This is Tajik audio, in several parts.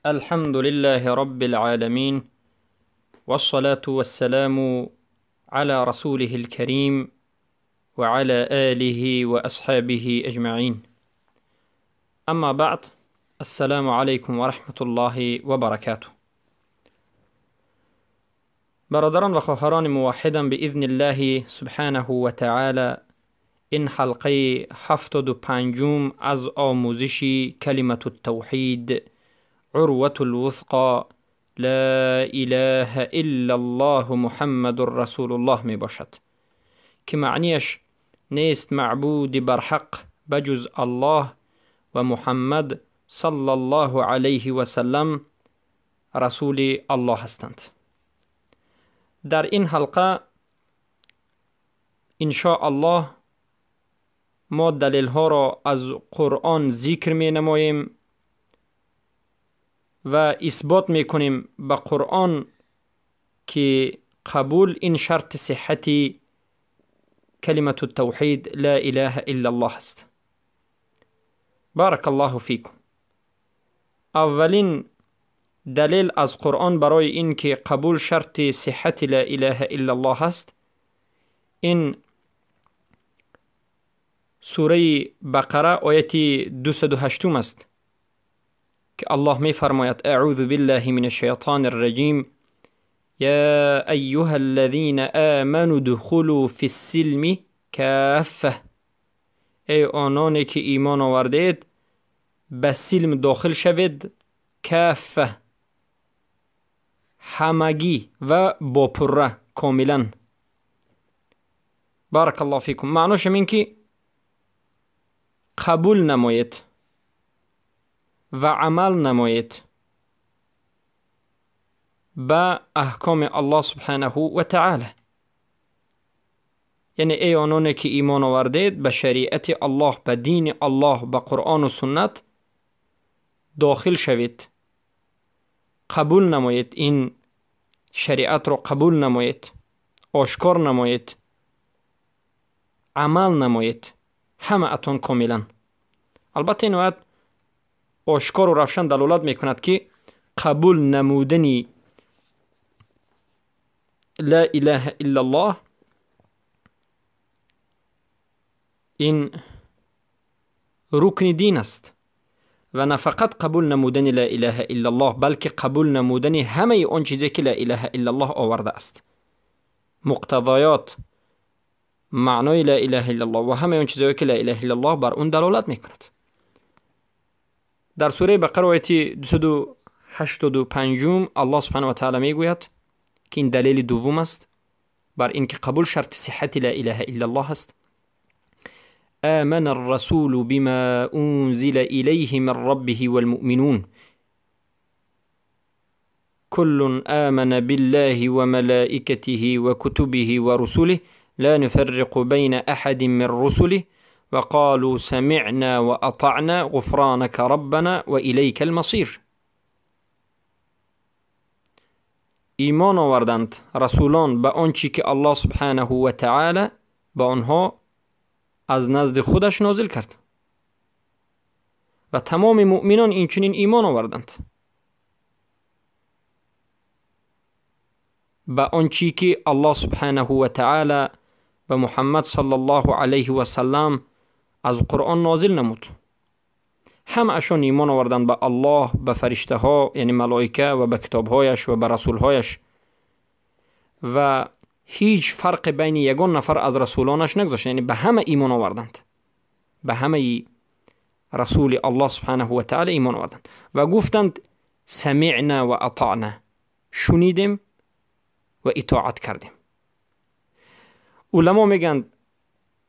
الحمد لله رب العالمين، والصلاة والسلام على رسوله الكريم وعلى آله وأصحابه أجمعين. أما بعد، السلام عليكم ورحمة الله وبركاته. برادران و خواهران موحدان، بإذن الله سبحانه وتعالى این حلقه 75 از آموزش کلمة التوحید، عروة الوثقى، لا اله الا الله محمد رسول الله می باشد که معنیش نیست معبود برحق بجز الله و محمد صلی الله علیه و سلم رسول الله هستند. در این حلقه ان شاء الله ما دلیل ها را از قرآن ذکر می نماییم و اثبات می کنیم به قرآن که قبول این شرط صحت کلمة التوحید لا اله الا الله است. بارک الله فیکم. اولین دلیل از قرآن برای این که قبول شرط صحت لا اله الا الله است، این سوره بقره آیت 208 است که الله می فرماید: اعوذ بالله من الشیطان الرجیم، یا ایها الذین آمنوا ادخلوا فی السلم کافه. ای آنانی که ایمان آوردید، به سلم داخل شوید، کافه، همگی و با پره، کاملا. بارک الله فیکم. معناش این که قبول نمایید و عمل نمایید به احکام الله سبحانه و تعالی. یعنی ای آنانی که ایمان آوردید، به شریعت الله، به دین الله، به قرآن و سنت داخل شوید، قبول نمایید، این شریعت را قبول نمایید، آشکار نمایید، عمل نمایید، همه اتان کاملا. البته این آیت آشکار و روشن دلالت میکند که قبول نمودن لا اله الا الله این رکن دین است و نه فقط قبول نمودن لا اله الا الله، بلکه قبول نمودن همه آن چیزی که لا اله الا الله آورده است، مقتضیات معنای لا اله الا الله و همه آن چیزهایی که لا اله الا الله بر اون دلالت میکند. در سوره بقره آیت 285 الله سبحانه و تعالی میگوید که این دلیل دوم است بر اینکه قبول شرط صحت لا اله الا الله است: آمن الرسول بما أنزل إليه من ربه والمؤمنون كل آمن بالله وملائكته وكتبه ورسله لا نفرق بين أحد من رسله وقالوا سمعنا وأطعنا غفرانك ربنا وإليك المصير. ایمان آوردند رسولان به آنچه که الله سبحانه و تعالی به آنها از نزد خودش نازل کرد و تمام مؤمنان این چنین ایمان آوردند به آنچه که الله سبحانه و تعالی به محمد صلی الله علیه و سلم از قرآن نازل نمود. همه اشان ایمان آوردند به الله، به فرشته ها یعنی ملائکه، و به کتابهایش و به رسولهایش، و هیچ فرق بین یگان نفر از رسولانش نگذاشت، یعنی به همه ایمان آوردند، به همه رسول الله سبحانه و تعالی ایمان آوردند و گفتند سمعنا و اطعنا، شنیدیم و اطاعت کردیم. علما میگن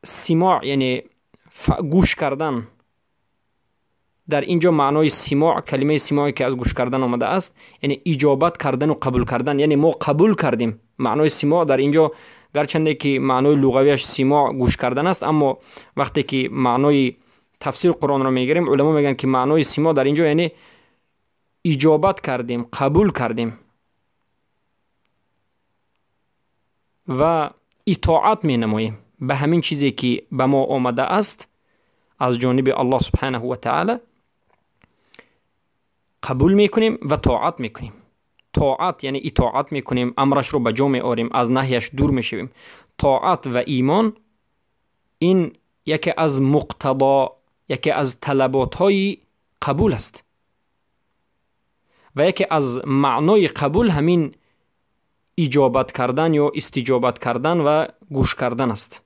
سماع یعنی گوش کردن، در اینجا معنای سماع، کلمه سماعی که از گوش کردن آمده است، یعنی اجابت کردن و قبول کردن، یعنی ما قبول کردیم. معنای سماع در اینجا گرچنده که معنای لغویش سماع گوش کردن است، اما وقتی که معنای تفسیر قرآن را میگیریم، علما میگن که معنای سماع در اینجا یعنی اجابت کردیم، قبول کردیم و اطاعت می نماییم به همین چیزی که به ما آمده است از جانب الله سبحانه و تعالی. Қабул мекунем ва тоат мекунем. Тоат яъне итоат мекунем, амрашро ба ҷо меорем, аз наҳяш дур мешавем. Тоат ва имон ин яке аз муқтадо, яке аз талаботҳои қабул аст ва яке аз маънои қабул ҳамин иҷобат кардан ё истиҷобат кардан ва гӯш кардан аст.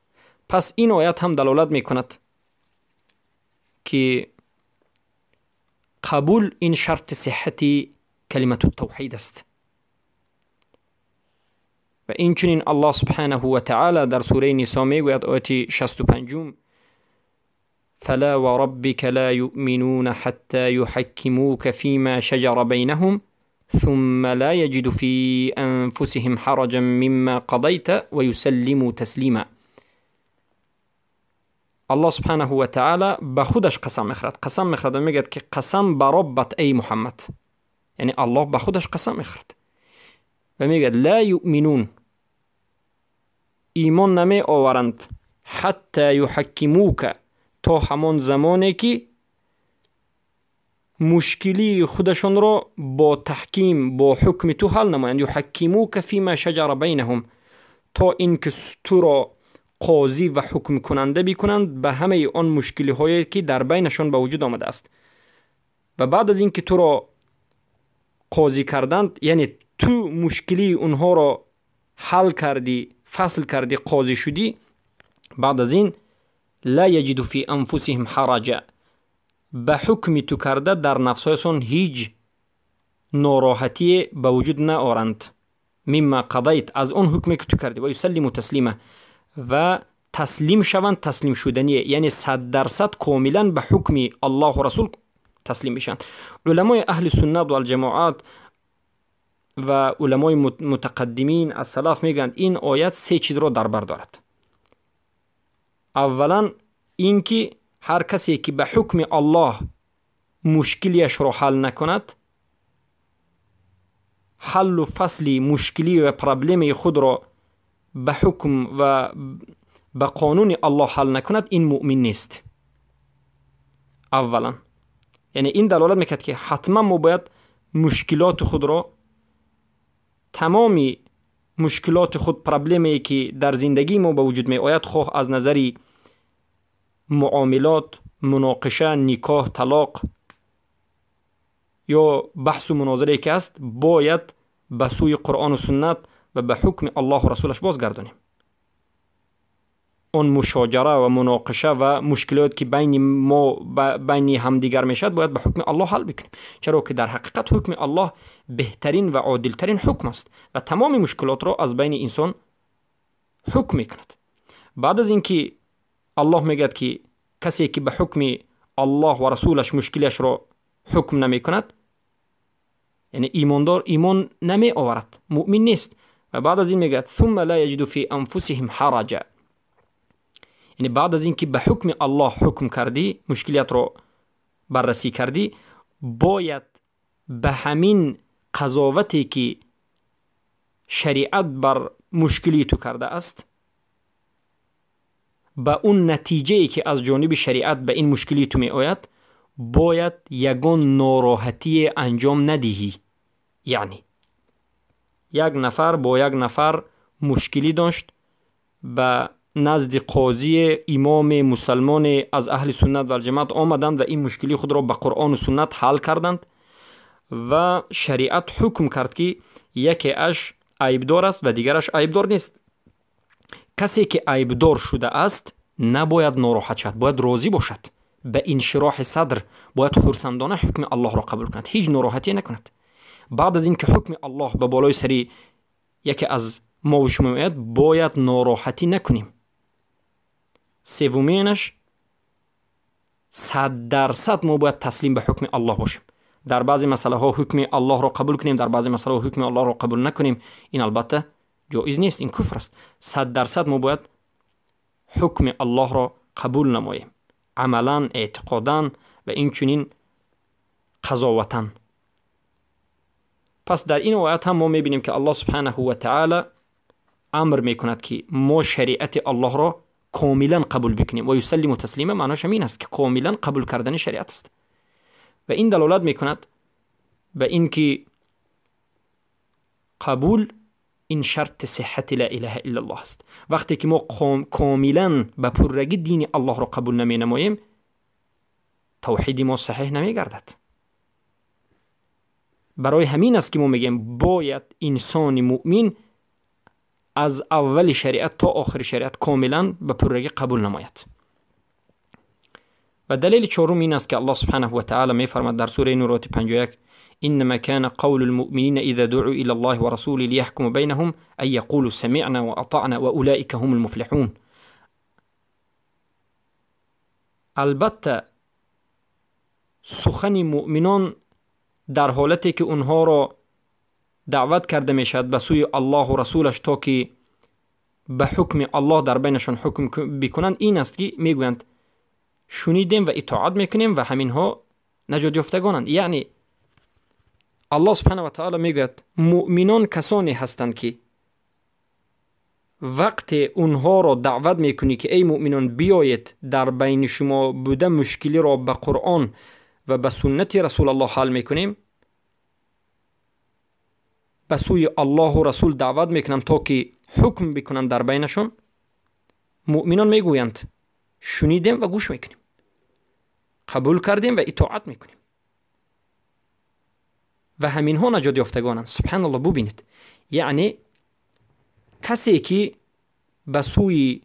Пас ин оят ҳам далолат мекунад, ки қабул ин шарти сиҳҳати калимату тавҳид аст. Ва инчунин Аллоҳ субҳанаҳу ва таъала дар сураи Нисо мегӯяд, ояти 65: فلا وربك لا يؤمنون حتى يحكموك فيما شجر بينهم ثم لا يجدوا في أنفسهم حرجا مما قضيت ويسلموا تسليما. الله سبحانه وتعالى به خودش قسم میخورد، قسم میخورد و میگه که قسم به ربت ای محمد، یعنی الله به خودش قسم میخورد و میگه لا یؤمنون، ایمان نمی آورند، حتی یحکموک، تا همان زمانی که مشکلی خودشان را با تحکیم، با حکم تو حل نمایند. یحکموک فیما شجر بینهم، تا اینکه تو را قاضی و حکم کننده بکنند به همه آن مشکلی هایی که در بینشان به وجود آمده است. و بعد از اینکه تو را قاضی کردند، یعنی تو مشکلی اونها را حل کردی، فصل کردی، قاضی شدی، بعد از این لا یجد فی انفسهم حرجا، به حکم تو کرده در نفسهایشان هیچ ناراحتی به وجود نآورند، مما قضیت، از آن حکمی که تو کردی، و یسلم تسلیما، و تسلیم شوند، تسلیم شدنیه، یعنی 100% کاملا به حکم الله و رسول تسلیم بشن. علمای اهل سنت و الجماعت و علمای متقدمین از سلف میگن این آیت سه چیز را در بر دارد. اولا اینکه هر کسی که به حکم الله مشکلیش را حل نکند، حل و فصل مشکلی و پرابلم خود را به حکم و به قانون الله حل نکند، این مؤمن نیست. اولا یعنی این دلالت میکرد که حتما ما باید مشکلات خود را، تمامی مشکلات خود، پرابلمی که در زندگی ما به وجود می آید، خواه از نظر معاملات، مناقشه، نکاح، طلاق یا بحث و مناظره که است، باید به سوی قرآن و سنت و به حکم الله و رسولش بازگردانیم. آن مشاجره و مناقشه و مشکلات که بین ما بین همدیگر میشد باید به حکم الله حل بکنیم، چرا که در حقیقت حکم الله بهترین و عادلترین حکم است و تمام مشکلات را از بین انسان حکم میکند. بعد از اینکه الله میگد که کسی که به حکم الله و رسولش مشکلش را حکم نمیکند، یعنی ایماندار ایمان نمی آورد، مؤمن نیست. و بعد از این میگد ثم لا یجد فی انفسهم حرجا، یعنی بعد از اینکه به حکم الله حکم کردی، مشکلیت رو بررسی کردی، باید به همین قضاوتی که شریعت بر مشکلی تو کرده است، به اون نتیجه که از جانب شریعت به این مشکلی تو می آید، باید یگان ناراحتی انجام ندهی. یعنی یک نفر با یک نفر مشکلی داشت، به نزد قاضی امام مسلمان از اهل سنت و الجماعت آمدند و این مشکلی خود را به قرآن و سنت حل کردند و شریعت حکم کرد که یکی اش عیبدار است و دیگرش عیبدار نیست. کسی که عیبدار شده است نباید ناراحت شد، باید راضی باشد، به انشراح صدر باید خرسندانه حکم الله را قبول کند، هیچ ناراحتی نکند. بعد از اینکه حکم الله به بالای سری یکی از ما و شما میآید، باید ناراحتی نکنیم. سومینش 100% ما باید تسلیم به حکم الله باشیم. در بعضی مسئله ها حکم الله را قبول کنیم، در بعضی مسئله ها حکم الله را قبول نکنیم، این البته جایز نیست، این کفر است. 100% ما باید حکم الله را قبول نماییم، عملا، اعتقادا و این چنین قضاوتا. پس در این آیت هم ما میبینیم که الله سبحانه و تعالی امر میکند که ما شریعت الله را کاملا قبول بکنیم و یسلم تسلیما، معناش این است که کاملا قبول کردن شریعت است. و این دلالت میکند به اینکه قبول این شرط صحت لا اله الا الله است. وقتی که ما کاملا به پرگی دین الله را قبول نمی نماییم، توحید ما صحیح نمی گردد. برای همین است که ما میگیم باید انسان مؤمن از اول شریعت تا آخر شریعت کاملا به پرگی قبول نماید. و دلیل چهارم این است که الله سبحانه و تعالی میفرماد در سوره نور آیه 51: إنما كان قول المؤمنين إذا دعوا إلى الله ورسوله ليحكم بينهم أن يقولوا سمعنا وأطعنا وأولئك هم المفلحون. البته سخن مؤمنان در حالتی که اونها را دعوت کرده می شود به سوی الله و رسولش تا که به حکم الله در بینشان حکم بکنند، این است که میگویند شنیدیم و اطاعت میکنیم و همینها نجات یافتگانند. یعنی الله سبحانه و تعالی میگوید مؤمنان کسانی هستند که وقت اونها را دعوت میکنی که ای مؤمنان بیایید در بین شما بوده مشکلی را به قرآن و به سنت رسول الله حل میکنیم، به سوی الله و رسول دعوت میکنند تا که حکم بکنند در بینشون، مؤمنان میگویند شنیدیم و گوش میکنیم، قبول کردیم و اطاعت میکنیم و همینها نجات یافتگانند. سبحان الله. ببینید، یعنی کسی که به سوی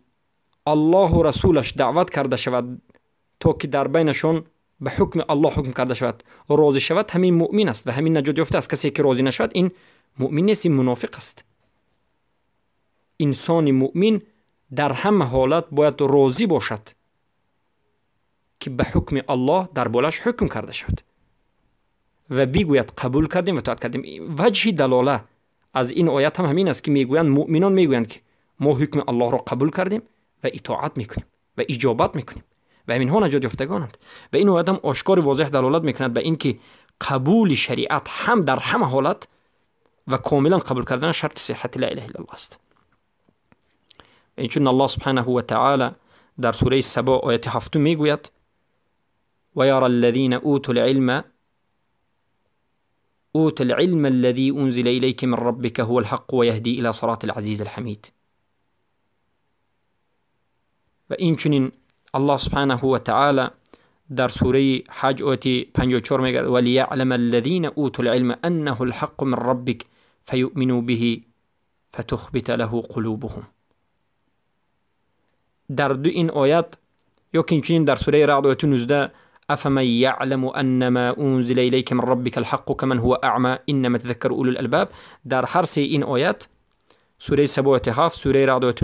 الله و رسولش دعوت کرده شود تا که در بینشون به حکم الله حکم کرده شود راضی شود، همین مؤمن است و همین نجات یافته است. کسی که راضی نشود این مؤمن نیست، این منافق است. انسان مؤمن در همه حالت باید راضی باشد که به حکم الله در بالاش حکم کرده شود و بگوید قبول کردیم و اطاعت کردیم. وجه دلاله از این آیت هم همین است که میگویند مؤمنان میگویند که ما حکم الله را قبول کردیم و اطاعت میکنیم و اجابت میکنیم و همینها نجات یافتگانند. و این آیت هم آشکار واضح دلالت میکند به اینکه قبول شریعت هم در همه حالت و کاملا قبول کردن شرط صحت لا اله الا الله است. و چون الله سبحانه و تعالی در سوره سبا آیت 7 میگوید: و یرى الذین اوتوا العلم أوتوا العلم الذي أنزل إليك من ربك هو الحق ويهدي إلى صراط العزيز الحميد. و اینچنین الله سبحانه و تعالی در سوره حج آیه 54 میگه: وليعلم الذين أوتوا العلم أنه الحق من ربك فيؤمنوا به فتخبت له قلوبهم. در دو این آیات یا که اینچنین در سوره رعد آیه 19: أفمن يعلم أن ما أنزل إليك من ربك الحق كمن هو أعمى إنما تذكر أولو الألباب. در هر سه این آیات، سوره سبا آیه 7، سوره رعد آیه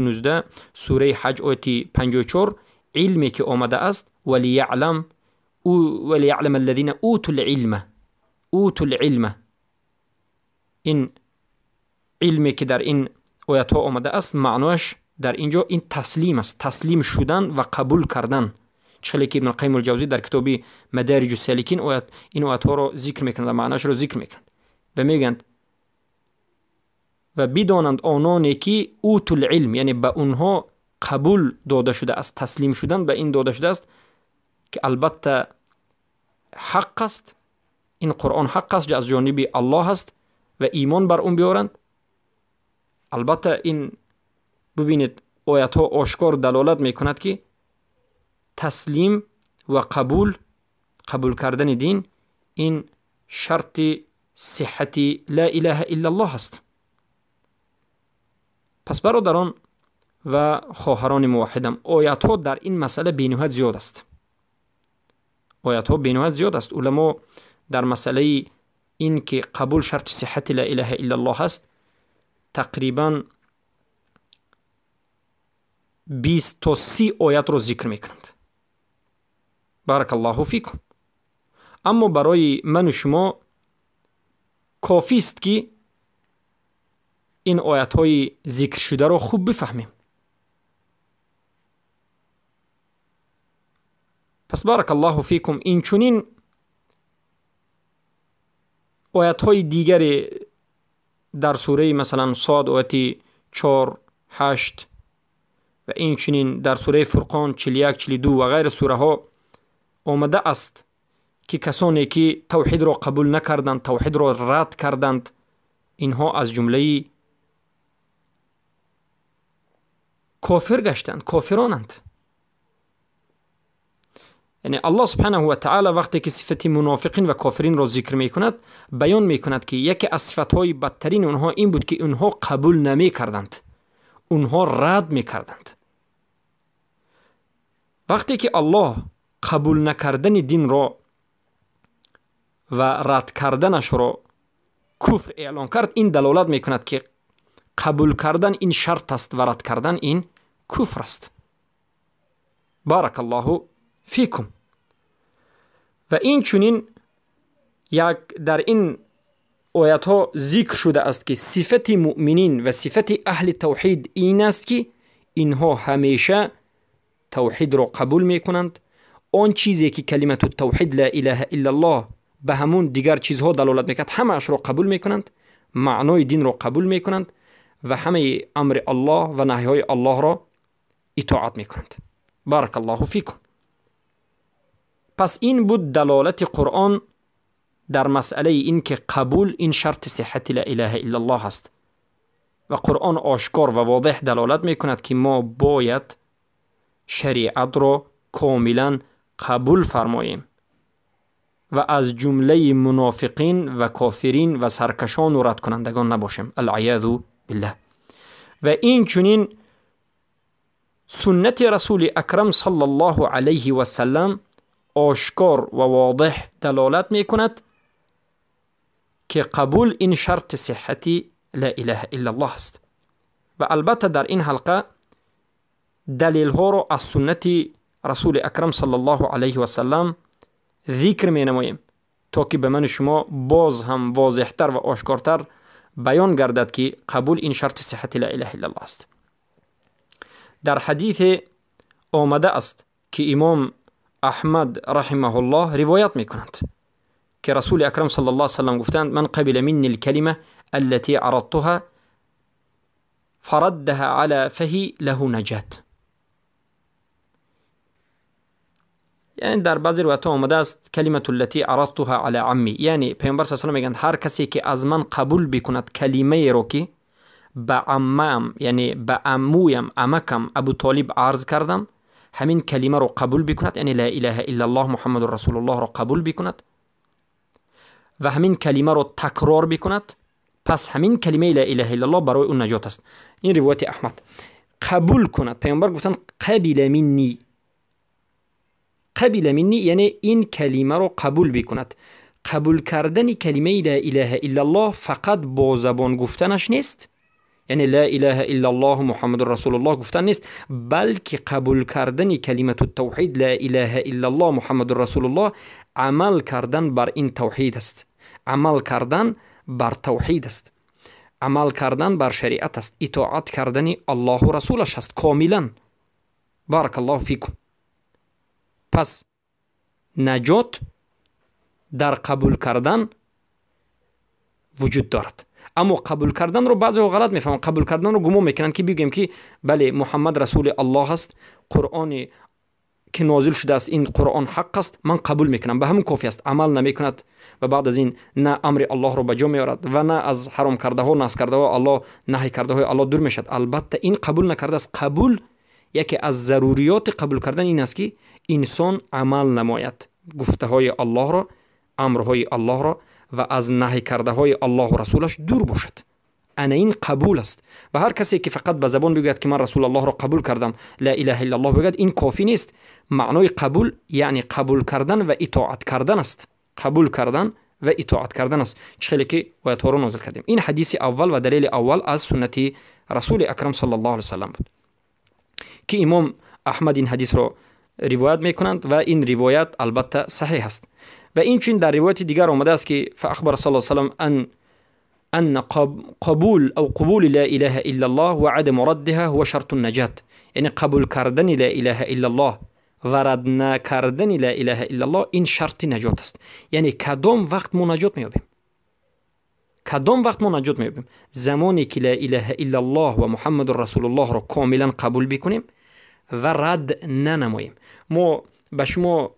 19، سوره حج آیه 54، علمی که آمده است وليعلم الذين أوتوا العلم، أوتوا العلم، این علمی که در این آیات ها آمده است معناش در اینجا این تسلیم است، تسلیم شدن و قبول کردن. چلی که ابن القیم الجوزی در کتاب مدارج السالکین آیات این آیات ها را ذکر میکنند و معناش را ذکر میکنند و میگند و بدانند آنانی که اوتوا العلم، یعنی به اونها قبول داده شده است، تسلیم شدن به این داده شده است که البته حق است، این قرآن حق است، از جانب الله است و ایمان بر اون بیارند. البته این ببینید آیات ها آشکار دلالت میکند که تسلیم و قبول کردن دین این شرط صحت لا اله الا الله است. پس برادران و خواهران موحدم، آیات ها در این مسئله بی‌نهایت زیاد است. آیات ها بی‌نهایت زیاد است. علما در مسئله این که قبول شرط صحت لا اله الا الله است تقریبا 20 تا 30 آیت را ذکر میکنند. بارک الله فیکم. اما برای من و شما کافی است که این آیت های ذکر شده را خوب بفهمیم. پس بارک الله فیکم این چنین آیت های دیگر در سوره مثلا صاد آیت 4 8 و این چنین در سوره فرقان 41 42 و غیر سوره ها آمده است ки касоне ки тавҳидро қабул накарданд, тавҳидро рад карданд, инҳо аз ҷумлаи кофир гаштанд, кофиронанд. Яъне Аллоҳ субҳанаҳу ва таъала вақте ки сифати мунофиқин ва кофиринро зикр мекунад, баён мекунад ки яке аз сифатҳои бадтарини онҳо ин буд ки онҳо қабул намекарданд, онҳо рад мекарданд. Вақте ки Аллоҳ қабул накардани динро ва рад карданашро куфр эълон кард, ин далолат мекунад ки қабул кардан ин шарт аст ва рад кардан ин куфр аст. Баракаллоҳу фикум. Ва инчунин як дар ин оятҳо зикр шуда аст ки сифати муъминин ва сифати аҳли тавҳид ин аст ки инҳо ҳамеша тавҳидро қабул мекунанд. Он чизе ки калимату тавҳид ла илаҳа иллаллоҳ ба ҳамун дигар чизҳо далолат мекунад, ҳамаашро қабул мекунанд, маънои динро қабул мекунанд ва ҳамаи амри Аллоҳ ва наҳйҳои Аллоҳро итоат мекунанд. Баракаллоҳу фикум. Пас ин буд далолати Қуръон дар масъалаи ин ки қабул ин шарти сиҳати ла илаҳа иллаллоҳ аст ва Қуръон ошкор ва возеҳ далолат мекунад ки мо бояд шариатро комилан қабул фармоем ва аз ҷумлаи мунофиқин ва кофирин ва саркашону радкунандагон набошем. Алъиязу биллаҳ. Ва инчунин суннати расули акрам саллаллоҳу алайҳи васаллам ошкор ва возеҳ далолат мекунад ки қабул ин шарти сиҳати ла илаҳа иллаллоҳ аст. Ва албатта дар ин ҳалқа далелҳоро аз суннати расули акрам саллаллоҳу алайҳи васаллам зикр менамоем то ки ба ману шумо боз ҳам возеҳтар ва ошкортар баён гардад ки қабул ин шарти сиҳати ла илаҳа иллаллоҳ аст. Дар ҳадисе омада аст ки имом Аҳмад раҳимаҳуллоҳ ривоят мекунанд ки расули акрам саллаллоҳу алайҳи васаллам гуфтанд: ман қабила минни алкалима аллати арадтуҳа фараддаҳа ала фаҳи лаҳу наҷат. Яъне дар баъзе ривоятҳо омадааст калимату аллати арадтуҳа ала амми, яъне паёмбар саллаллоҳу алайҳи васаллам мегӯянд ҳар касе ки аз ман қабул бикунад калимаеро ки ба аммаам, яъне ба аммуям, амакам Абу Толиб арз кардам, ҳамин калимаро қабул бикунад, яъне ла илаҳа иллаллоҳ муҳаммадун расулуллоҳро қабул бикунад ва ҳамин калимаро такрор бикунад, пас ҳамин калимаи ла илаҳа иллаллоҳ барои ӯ наҷот аст. Ин ривояти Аҳмад. Қабул кунад, паёмбар гуфтанд қабила минни, қабила минни яъне ин калимаро қабул бикунад. Қабул кардани калимаи ла илаҳа иллаллоҳ фақат бо забон гуфтанаш нест, яъне ла илаҳа иллаллоҳ муҳаммадун расулуллоҳ гуфтан нест, балки қабул кардани калимату тавҳид ла илаҳа иллаллоҳ муҳаммадун расулуллоҳ амал кардан бар ин тавҳид аст, амал кардан бар тавҳид аст, амал кардан бар шариат аст, итоат кардани Аллоҳу расулаш аст комилан. Баракаллоҳу фикум. Пас наҷот дар қабул кардан вуҷуд дорад. Аммо қабул карданро баъзеҳо ғалат мефаҳманд. Қабул карданро гумон мекунанд ки бигӯем ки бале, Муҳаммад расули Аллоҳ аст, Қуръоне ки нозил шудааст ин Қуръон ҳақ аст, ман қабул мекунам, ба ҳамин кофӣ аст. Амал намекунад ва баъд аз ин на амри Аллоҳро ба ҷо меорад ва на аз ҳаром кардаҳо, насх кардаҳо Аллоҳ, наҳй кардаҳои Аллоҳ дур мешавад. Албатта ин қабул накардааст. Қабул яке аз заруриёти қабул кардан ин аст ки инсон амал намояд гуфтаҳои Аллоҳро, амрҳои Аллоҳро ва аз наҳй кардаҳои Аллоҳу расулаш дур бошад. Ана ин қабул аст. Ва ҳар касе ки фақат ба забон бигӯяд ки ман расулаллоҳро қабул кардам, ла илаҳа иллаллоҳ бигӯяд, ин кофӣ нест. Маънои қабул яъне қабул кардан ва итоат кардан аст. Қабул кардан ва итоат кардан аст. Чӣ хеле ки оятҳоро нозил кардем. Ин ҳадиси аввал ва далели аввал аз суннати расули акрам саллаллоҳу алайҳи васаллам буд ки имом Аҳмад ин ҳадисро ривоят мекунанд ва ин ривоят албатта саҳиҳ аст. Ва инчунин дар ривояти дигар омадааст ки фаахбара саллаллоҳу алайҳи васаллам أن قبول أو قبول لا إله إلا الله وعدم ردها هو شرط النجاة. یعنی قبول کردن لا إله إلا الله و رد نکردن لا إله إلا الله این شرط نجات است. یعنی کدام وقت ما نجات می‌یابیم؟ کدام وقت ما نجات می‌یابیم؟ زمانی که لا إله إلا الله و محمد رسول الله را کاملا قبول بکنیم و رد ننماییم. ما به شما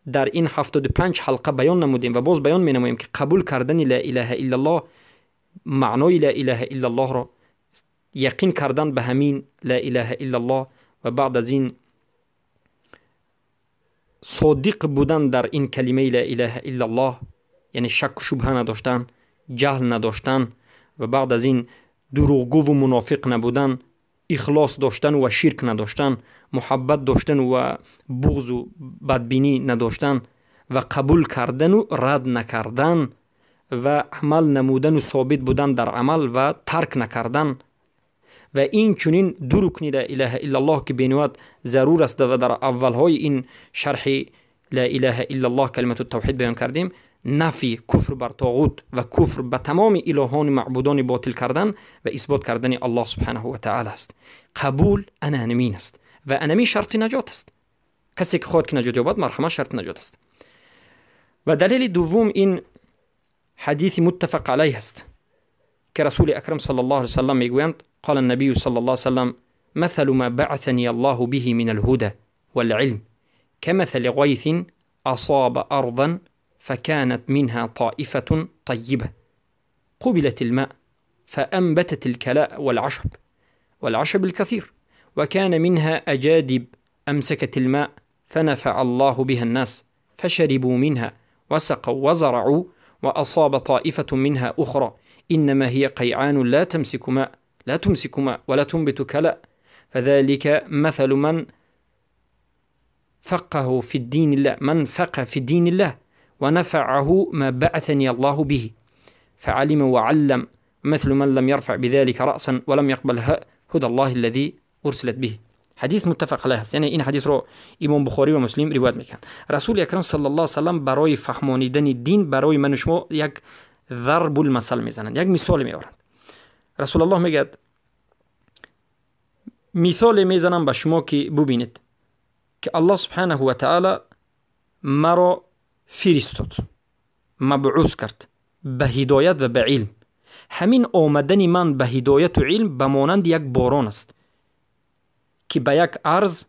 дар ин 75 ҳалқа баён намудем ва боз баён менамоем, ки қабул кардани ла илаҳа иллаллоҳ, маънои ла илаҳа иллаллоҳро яқин кардан ба ҳамин ла илаҳа иллаллоҳ ва баъд аз ин содиқ будан дар ин калимаи ла илаҳа иллаллоҳ, яъне шакку шубҳа надоштан, ҷаҳл надоштан ва баъд аз ин дурӯғгӯву мунофиқ набудан, ихлос доштан ва ширк надоштан, муҳаббат доштан ва буғзу бадбинӣ надоштан ва қабул кардану рад накардан ва амал намудану собит будан дар амал ва тарк накардан ва инчунин ду рукни ла илаҳа иллаллоҳ, ки бениҳоят зарур аст ва дар аввалҳои ин шарҳи ла илаҳа иллаллоҳ калимату тавҳид баён кардем, нафи куфр бар тоғут ва куфр ба тамоми илоҳони маъбудони ботил кардан ва исбот кардани Аллоҳ субҳанаҳу ва таъала аст. Қабул ана ҳамин аст ва анами шарти наҷот аст. Касе ки хоҳад ки наҷот ёбад, марҳамат, шарти наҷот аст. Ва далели дуввум ин ҳадиси муттафақ алайҳ аст, ки Расули Акрам саллаллоҳу алайҳи васаллам мегӯянд: قال النبي صلى الله عليه وسلم: مثل ما بعثني الله به من الهدى والعلم كمثل غيث أصاب أرضا فكانت منها طائفة طيبة قبلت الماء فأنبتت الكلاء والعشب الكثير، وكان منها أجادب أمسكت الماء فنفع الله بها الناس فشربوا منها وسقوا وزرعوا، وأصاب طائفة منها أخرى إنما هي قيعان لا تمسك ماء ولا تنبت كلاء، فذلك مثل من فقه في الدين الله من فقه في دين الله ونفعه ما بعثني الله به فعلم وعلم، مثل من لم يرفع بذلك رأسا ولم يقبل هدى الله الذي أرسلت به. حدیث متفق علیه است، یعنی این حدیث رو امام بخاری و مسلم روایت میکنند. رسول اکرم صلی الله علیه و سلم برای فهمانیدن دین برای من و شما یک ضرب المثل میزنند، یک مثال میآورند. رسول الله میگه مثال میزنم به شما که ببینید که الله سبحانه و تعالی مرا فرستاد، مبعوث کرد به هدایت و به علم. همین آمدن من به هدایت و علم به مانند یک باران است که به یک ارض،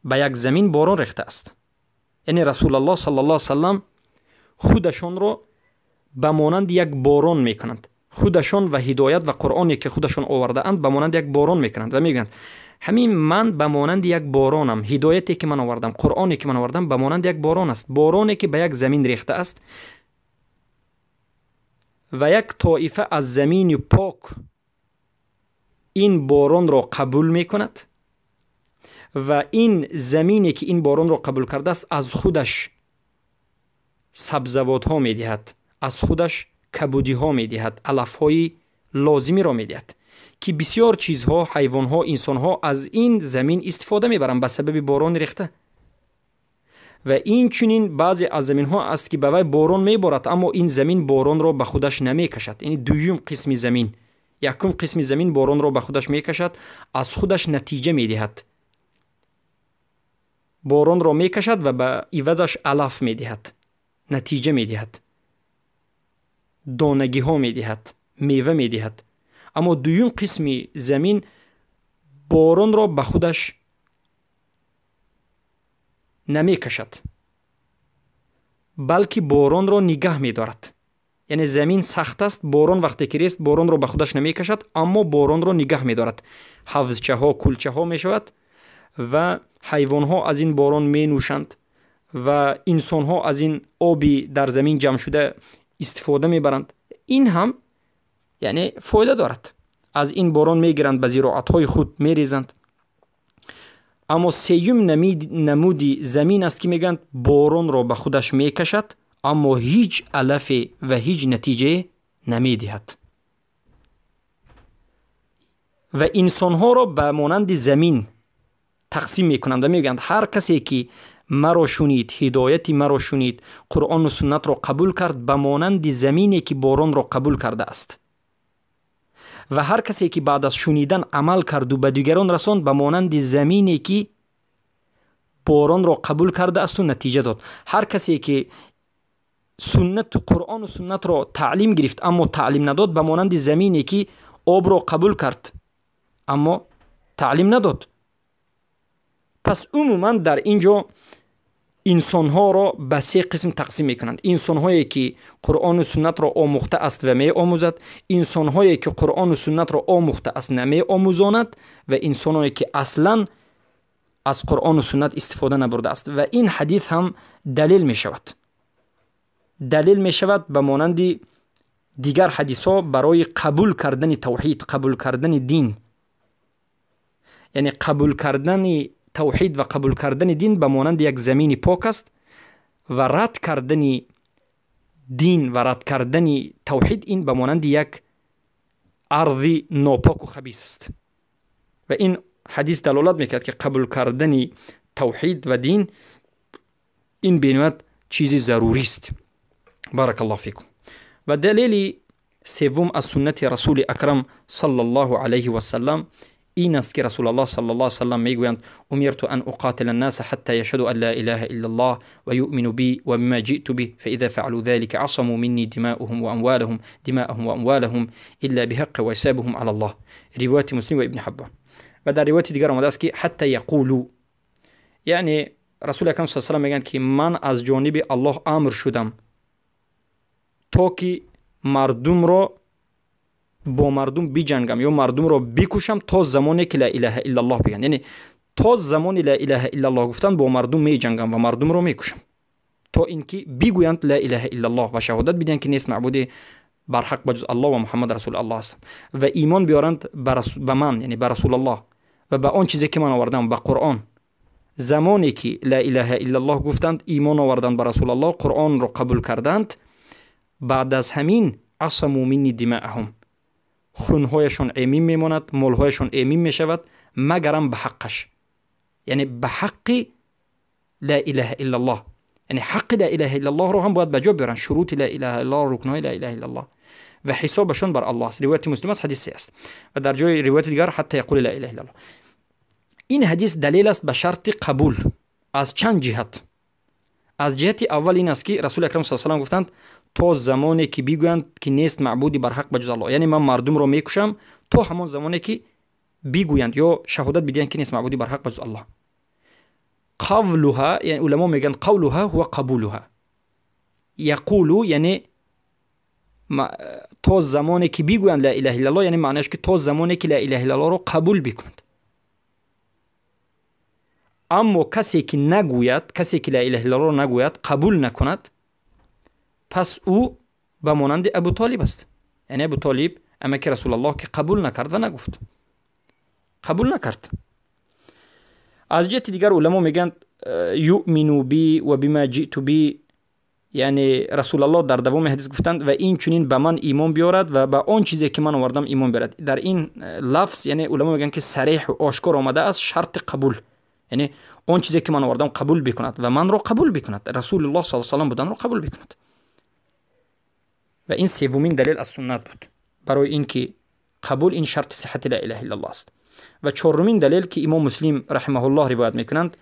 به یک زمین باران ریخته است. یعنی رسول الله صلی الله علیه وسلم خودشان را به مانند یک باران میکنند، خودشان و هدایت و قرآنی که خودشان آورده اند به مانند یک باران میکنند و میگویند همین من به مانند یک بارانم، هدایتی که من آوردم، قرآنی که من آوردم به مانند یک باران است، بارانی که به یک زمین ریخته است و یک طایفه از زمین پاک این باران را قبول میکند و این زمینی که این باران را قبول کرده است از خودش سبزوات ها میدهد، از خودش کبودی ها میدهد، علف های لازمی را میدهد که بسیار چیزها، حیوان ها، انسان ها از این زمین استفاده میبرند به سبب باران ریخته. و این چنین بعضی از زمین ها است که به وی باران میبارد اما این زمین باران را به خودش نمیکشد. یعنی دویم قسم زمین، یکم قسم زمین باران را به خودش میکشد، از خودش نتیجه میدهد، باران را میکشد و به عوضش علف میدهد، نتیجه میدهد، دانگی ها میدهد، میوه میدهد. اما دویم قسم زمین باران را به خودش نمیکشد، بلکه باران را نگه میدارد. یعنی زمین سخت است، باران وقتی که ریست باران را به خودش نمیکشد اما باران را نگه میدارد. حوضچه ها، کلچه ها میشود و حیوان ها از این باران می نوشند و انسان ها از این آبی در زمین جمع شده استفاده میبرند. این هم یعنی فایده دارد، از این باران میگیرند، به زراعت های خود میریزند. اما سیوم نمودی زمین است که میگند باران را به خودش میکشد اما هیچ علف و هیچ نتیجه نمیدهد و انسان ها را به مانند زمین تقسیم میکنند و میگند هر کسی که مرا شنید، هدایت مرا شنید، قرآن و سنت را قبول کرد، به مانند زمینی که باران را قبول کرده است. و هر کسی که بعد از شنیدن عمل کرد و به دیگران رساند، به مانند زمینی که باران را قبول کرده است و نتیجه داد. هر کسی که سنت قرآن و سنت را تعلیم گرفت اما تعلیم نداد، به مانند زمینی که آب را قبول کرد اما تعلیم نداد. پس عموما در اینجا Инсонҳоро ба се қисм тақсим мекунанд. Инсонҳое ки Қуръону суннатро омӯхта аст ва меомӯзад, инсонҳое ки Қуръону суннатро омӯхта аст намеомӯзонад ва инсонҳое ки аслан аз Қуръону суннат истифода набурдааст. Ва ин ҳадис ҳам далел мешавад. Далел мешавад ба монанди дигар ҳадисҳо барои қабул кардани тавҳид, қабул кардани дин. Яъне қабул кардани тавҳид ва қабул кардани дин ба монанди як замини пок аст ва рад кардани дин ва рад кардани тавҳид ин ба монанди як арзи нопоку хабис аст. Ва ин ҳадис далолат мекард, ки қабул кардани тавҳид ва дин ин бениҳоят чизи зарурист. Баракаллоҳу фикум. Ва далели севум аз суннати Расули Акрам саллаллоҳу алайҳи васаллам ин аст, ки Расулаллоҳ саллаллоҳу алайҳи васаллам мегӯянд: умирту ан уқатила аннаса ҳатта яшҳаду ан ла илаҳа иллаллоҳ ва юъмину би ва бима ҷиъту биҳ фаиза фаалу залика асаму минни димаъуҳум ва амвалаҳум димаъаҳум ва амвалаҳум илла биҳаққи ва ҳисабуҳум ала Аллоҳ. Ривояти Муслим ва Ибни Ҳаббон. Ва дар ривояти дигар омадааст, ки ҳатта яқулу, яъне Расули Акрам саллаллоҳу алайҳи васаллам мегӯянд, ки ман аз ҷониби Аллоҳ амр шудам, то ки мардумро бо мардум биҷангам ё мардумро бикушам то замоне ки ла илаҳа иллаллоҳ бигӯянд. Яъне то замони ла илаҳа иллаллоҳ гуфтан бо мардум меҷангам ва мардумро мекушам, то ин ки бигӯянд ла илаҳа иллаллоҳ ва шаҳодат бидиҳанд, ки нест маъбуде барҳақ ба ҷуз Аллоҳ ва Муҳаммад расули Аллоҳ ҳастанд ва имон биёранд ба ман, яъне ба Расулаллоҳ ва ба он чизе ки ман овардам, ба Қуръон. Замоне ки ла илаҳа иллаллоҳ гуфтанд, имон оварданд ба Расулаллоҳ, Қуръонро қабул карданд, баъд аз ҳамин асаму минни димаъаҳум, хунҳояшон эмин мемонад, молҳояшон эмин мешавад, магарам ба ҳаққаш, яъне ба ҳаққи ла илаҳа иллаллоҳ. Яъне ҳаққи ла илаҳа иллаллоҳро ҳам бояд ба ҷо биёранд, шурути ла илаҳа иллаллоҳ, рукнҳои ла илаҳа иллаллоҳ, ва ҳисобашон бар Аллоҳ аст. Ривояти Муслим аст, ҳадис се аст. Ва дар ҷои ривояти дигар ҳатта яқули ла илаҳа иллаллоҳ. Ин ҳадис далел аст ба шарти қабул аз чанд ҷиҳат. Аз ҷиҳати аввал ин аст, ки Расули Акрам саллаллоҳу алайҳи васаллам гуфтанд, то замоне ки бигӯянд, ки нест маъбуди барҳақ ба ҷуз Аллоҳ. Яъне ман мардумро мекушам то ҳамон замоне ки бигӯянд ё шаҳодат бидиҳанд, ки нест маъбуди барҳақ ба ҷуз Аллоҳ. Қавлуҳа, яъне уламо мегӯянд, қавлуҳа ҳува қабулуҳа. Яқулу, яъне то замоне ки бигӯянд ла илаҳа иллаллоҳ, яъне маънояш ки то замоне ки ла илаҳа иллаллоҳро қабул бикунанд. Аммо касе ки нагӯяд, касе ки ла илаҳа иллаллоҳро нагӯяд, қабул накунад, пас ӯ ба монанди Абу Толиб аст. Яъне Абу Толиб, амаки Расулаллоҳ, ки қабул накард ва нагуфт, қабул накард. Аз ҷиҳати дигар уламо мегӯянд, юъмину би ва бима ҷиъту би, яъне Расулаллоҳ дар давоми ҳадис гуфтанд, ва ин чунин ба ман имон биёрад ва ба он чизе ки ман овардам имон биёрад. Дар ин лафз, яъне уламо мегӯянд, ки сареҳу ошкор омадааст шарти қабул, яъне он чизе ки ман овардам қабул бикунад ва манро қабул бикунад, Расулуллоҳ саллаллоҳу алайҳи васаллам буданро қабул бикунад. Ва ин севумин далел аз суннат буд барои ин ки қабул ин шарти сиҳати ла илаҳа иллаллоҳ аст. Ва чорумин далел, ки имом Муслим раҳимаҳуллоҳ ривоят мекунанд,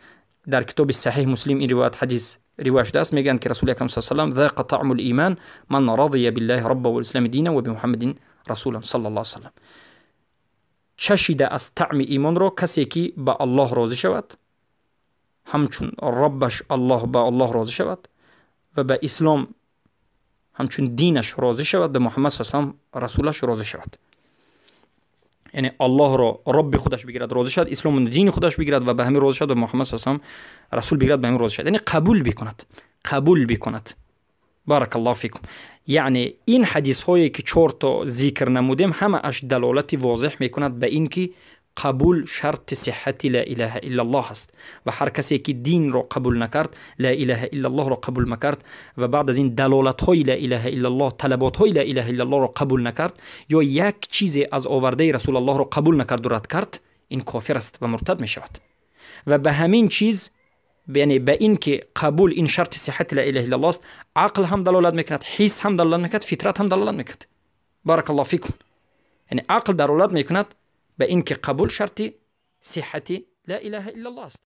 дар китоби Саҳиҳ Муслим ин ривоят ҳадис ривоят шудааст, мегӯянд, ки Расули Акрам саллаллоҳу алайҳи васаллам: зақа таъму лиман ман радия биллаҳи рабба ва ислами дина ва бимуҳаммадин расулан саллаллоҳу алайҳи васаллам. Чашида аз таъми имонро касе ки ба Аллоҳ розӣ шавад, ҳамчун Роббаш Аллоҳ, ба Аллоҳ розӣ шавад ва ба ислом ҳамчун динаш розӣ шавад, ба Муҳаммад саллаллоҳу алайҳи васаллам расулаш розӣ шавад. Яъне Аллоҳро Робби худаш бигирад, розӣ шавад, ислому дини худаш бигирад ва ба ҳамин розӣ шавад, ва Муҳаммад саллаллоҳу алайҳи васаллам расул бигирад, ба ҳамин розӣ шавад, яъне қабул бикунад, қабул бикунад. Баракаллоҳу фикум. Яъне ин ҳадисҳое ки чорто зикр намудем, ҳамааш далолати возеҳ мекунад ба ин ки қабул шарти сиҳҳати ла илаҳа иллаллоҳ аст. Ва ҳар касе ки динро қабул накард, ла илаҳа иллаллоҳро қабул накард ва баъд аз ин далолатҳои ла илаҳа иллаллоҳ, талаботҳои ла илаҳа иллаллоҳро қабул накард ё як чизе аз овардаи Расулаллоҳро қабул накарду рад кард, ин кофир аст ва муртад мешавад. Ва ба ҳамин чиз, яъне ба ин ки қабул ин шарти сиҳҳати ла илаҳа иллаллоҳ аст, ақл ҳам далолат мекунад, ҳис ҳам далолат мекунад, фитрат ҳам далолат мекунад. Баракаллоҳу фикум. Яъне ақл далолат мекунад ба ин ки қабул шарти сиҳҳати ла илаҳа иллаллоҳ аст.